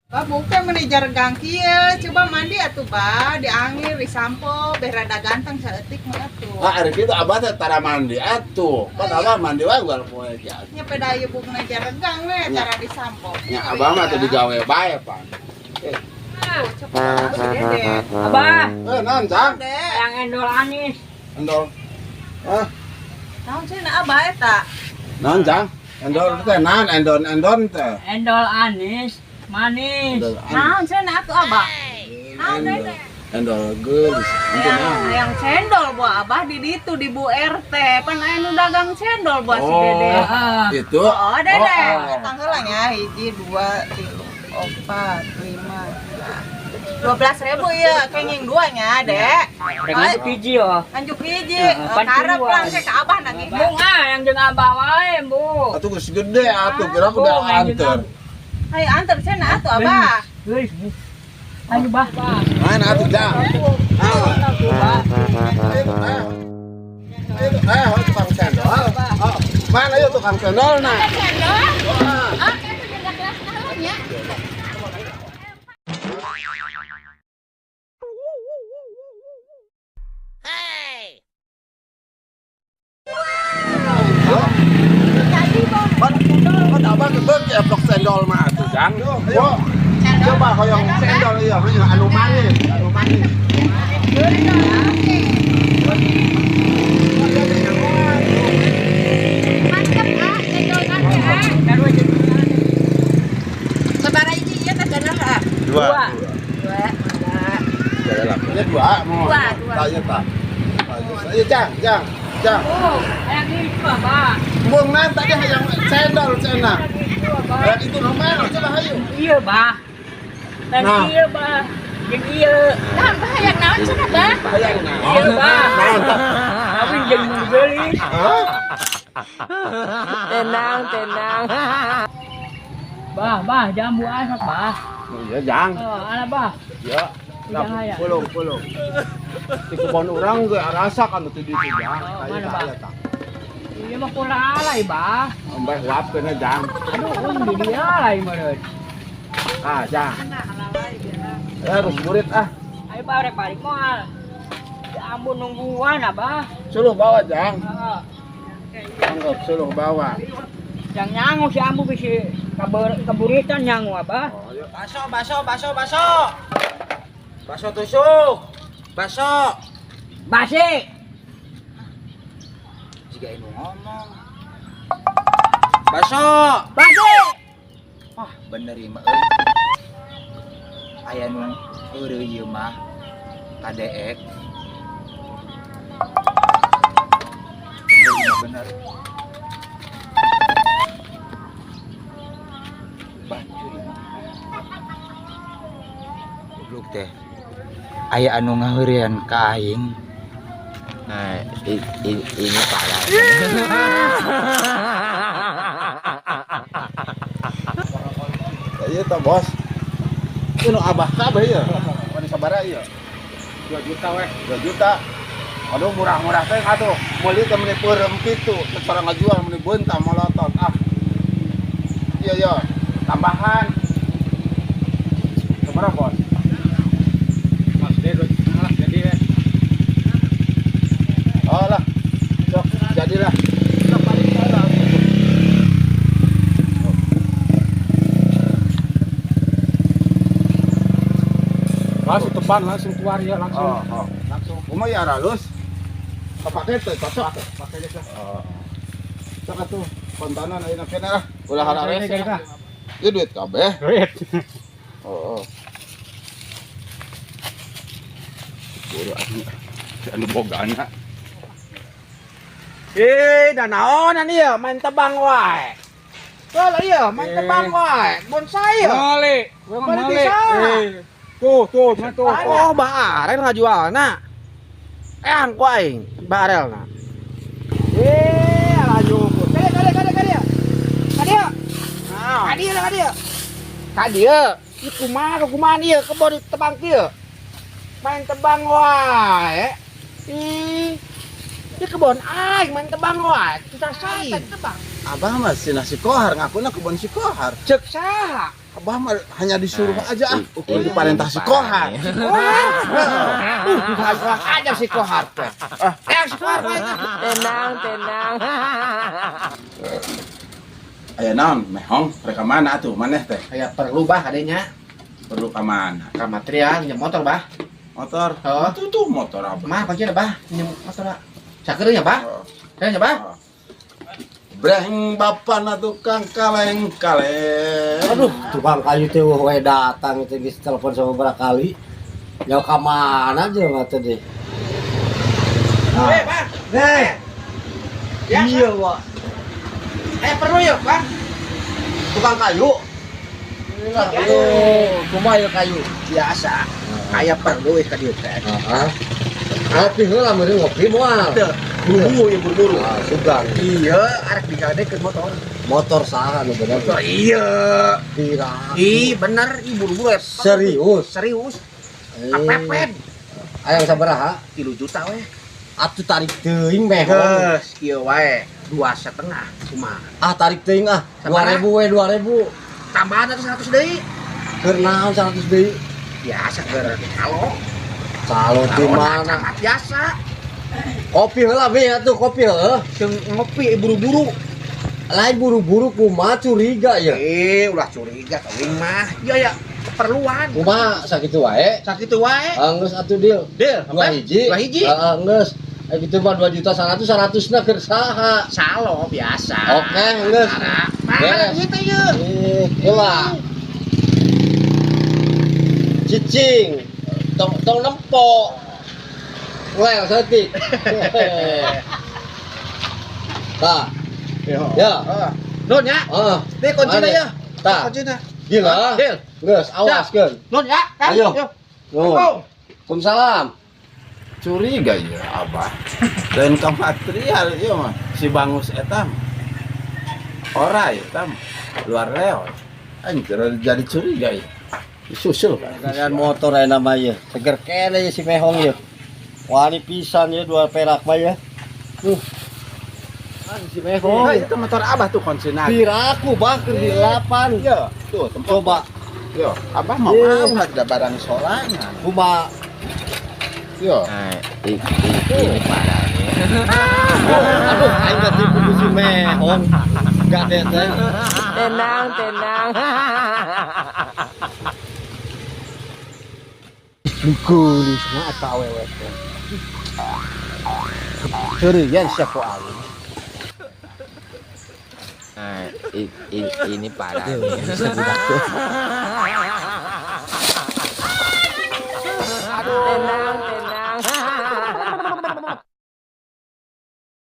Bah, bukan meni jaregang kieu, coba mandi atuh bah, diangir, disampo, beh rada ganteng saeutik mah atuh. Ah, ari kitu abah teh tara mandi atuh. Pan abah mandi wae unggal poe ge. Nya peda ieu bukna jaregang we Nya. Tara disampo. Nya abah mah teu digawe bae pan. Coba si Dede. Abah, Eh, naon, Jang? Dek, yang endol anis. Endol. Ah, naon cenah abah eta? Naon, Jang? Endol teh naon? Endon-endon teh. Endol anis, manis. Endol anu. Naon cenah atuh abah? Naon Endol. Dede? Endol geulis. Itu naon? Yang cendol buah abah di ditu di Bu RT. Pan aya nu dagang cendol buah si Dede. Ah, Itu. Oh, Dede. Oh, oh. Tanggal nya hiji, dua, tilu, opat, lima, 12.000 ya, kenging dua nya, Dek. rek nganjuk hiji oh. Anjuk hiji, Ya, pan karep tiluan. lah saya ke abah nagih. Bung ah, yang jeung abah wae, Bu. Atuh geus gede atuh kira aku udah Bung, yang jeung anter. Ayo anter cenah atuh abah. Geus. Ayo bah. Mana atuh, Jang? Ah. Bah. Ayo, ayo. Ayo, ayo, tukang cendol. Oh, mana yuk tukang cendol nah? Cendol? Oh, ah. Oke, itu jaga kelas ya. Pan, pan abah kebek eplok cendol mah atuh, Jang. Ayo. Coba hoyong cendol ieu, hoyong anu manis, anu manis. Mantap ah, cendol ah. Sabaraha hiji ieu teh bener ah? Dua. Dua. Ini dua mau. Dua, dua. Tanya tak. Ayo, Jang, Jang, Jang. Oh, yang itu abah. Bung nan tadi hayang cendol cenah. Itu abah. Dan itu nomor coba hayu. Iya, bah. Dan Nah. iya, bah. Jeung iya. Naon bah hayang naon cenah bah? Hayang nah. Iya, bah. Naon tah? Tapi jeung geulis. Hah? Tenang, tenang. Bah, bah, jambu asak, bah. Oh, iya, Jang. Oh, ala bah. Ya. Jangan ya. Pulung, pulung. Di kebon urang ge arasa kan teu ditu, Jang. Oh, Ayo mana, tah, Bah? ayo tah. Iya mah kurang alay, bah. Embeh huapkeun Jang. Aduh, un di dia alay meureun. Ah, Jang. Eh, harus burit ah. Ayo bah rek balik moal. Ya ampun nungguan abah. Suluh bawa, Jang. Heeh. Anggap suluh bawa. Yang nyangu si ambu bisi kabur kaburitan nyangu abah. Oh, ayo. Baso, baso, baso, baso. Baso tusuk. Baso. Basi. Jika ini ngomong. Baso. Basi. Wah, bener ieu mah euy. Aya nu eureun ieu mah. Kadeek. Bener ieu mah bener. Bacur ieu mah. Goblok teh. Aya anu ngaheureuyan ka aing. Nah, ini parah. Iya tah, Bos. Ieu nu abah kabeh ieu. Wani sabaraha ieu? 2 juta weh. 2 juta. Aduh murah-murah teh atuh. Meuli teh meuni peureum kitu, cara ngajual meuni beunta molotot ah. Iya iya, tambahan. Sabaraha, Bos? Mas D 2 juta lah jadi weh. Oh lah. Sok jadilah. Sok balik lah. Langsung teban langsung keluar ya langsung. Oh, oh. Langsung. Kumaha ya aralus? Kapake teh cocok teh. Pakai aja lah. Oh. Sok atuh kontanan ayeuna keneh lah. Ulah hararese. Ini, ini, Ieu duit kabeh. Duit. Oh. Oh. Buru anu. Anu bogana. Eh, dan naonan ieu main tebang wae. Kalau iya main tebang wae, bonsai ya. Mali. Gua Mali mali. bisa. Eh, Tuh, tuh, mana tuh. Oh, Bah Arel ngajualna. Eyang ku aing, Bah Arelna. Eh, alah nyukur. Kadieu, kadieu, kadieu, kadieu. Kadieu. Kadieu lah kadieu. Kadieu, ieu kumaha kumaha ieu kebon tebang kieu. Main tebang wae. Ih. Ieu kebon aing main tebang wae. Kita saing. Tebang. Abah mah si nasi kohar ngakuna kebon si kohar. Cek saha? Abah mah hanya disuruh aja ah. Ukur diparentah si Kohar. Kurang ajar si Kohar teh. Eh, si Kohar bae. Tenang, tenang. Aya naon mehong rek ka mana atuh maneh teh? Aya perlu bah adanya. Perlu ka mana? Ka material minjem motor bah. Motor. Oh. Itu tuh motor abah. Mah kuncina bah, minjem motor bah. Sakeureuh nya bah. Oh. Sakeureuh nya bah. Breng bapana tukang kaleng kaleng. Aduh, tukang kayu teh we datang itu geus telepon sama beberapa kali. Jauh ka mana aja mah tadi. Nah. Eh, Bang. Eh, Ya, iya, Pak. Eh, perlu yuk, Bang. Tukang kayu. Aduh, kumaha ieu kayu? Biasa. Aya perlu ka dieu teh. Heeh. Ngopi heula meureun ngopi moal. Teu. Buru-buru ya buru-buru. Ah, sugan. Iya, arek digadekeun motor. Motor saha nu bener? Motor iya. Pira. Ih, bener, ih buru-buru ya. Serius. Serius. Eh. Kapepet. Ayang sabaraha? 3 juta weh. Atuh tarik teuing mehong. Geus, kieu wae. 2,5 kumaha. Ah, tarik teuing ah. Sabaraha? 2000 we, 2000. Tambahan atuh 100 deui. Keur naon 100 deui? Biasa keur calo. Calo di Calon mana? camat biasa. Kopi heula be atuh kopi heuh. Jeung ngopi buru-buru. Lain buru-buru kumaha curiga ya. Eh, ulah curiga teuing mah. Iya ya, keperluan. Kumaha sakitu wae? Sakitu wae. Ah, geus atuh deal. Deal, Dua apa? hiji. Dua hiji. Heeh, geus. Eh gitu mah 2 juta 100 100 na keur saha? Salo biasa. Oke, geus. Mana Beres. duit teh ieu? Eh, heula. Cicing. Tong tong nempo. Wel saeutik. Tah, ya. Nun ya. Heeh. Nih kuncina Mana? ya. Tah. Kuncina. Gila. Deal. Geus, awaskeun. Nun ya, kan? Ayo. Yo. Nuhun. Waalaikumsalam. Curiga ya abah. Lain ka material ieu mah si Bangus eta mah. Ora ya eta mah. Luar leot. Anjir jadi curiga ya. Disusul kan. Kalian motor aya nama ieu. Seger kene ye si mehong ye. Wani pisan ye 2 perak mah ye. Ah, si mehong. Oh, itu motor abah tuh kuncina. Piraku bah keur di 8. Iya, tuh tempat. Coba Yo, abah mau Iya. mau ada barang sorangan. kumaha. Yo. Nah, ini parah nih. Aduh, aing katipu ku si mehong. Gade teh. Tenang, tenang. Geulisna eta awewe teh. Heureuyan sia ku aing. Nah, ini parah nih. Tenang, tenang.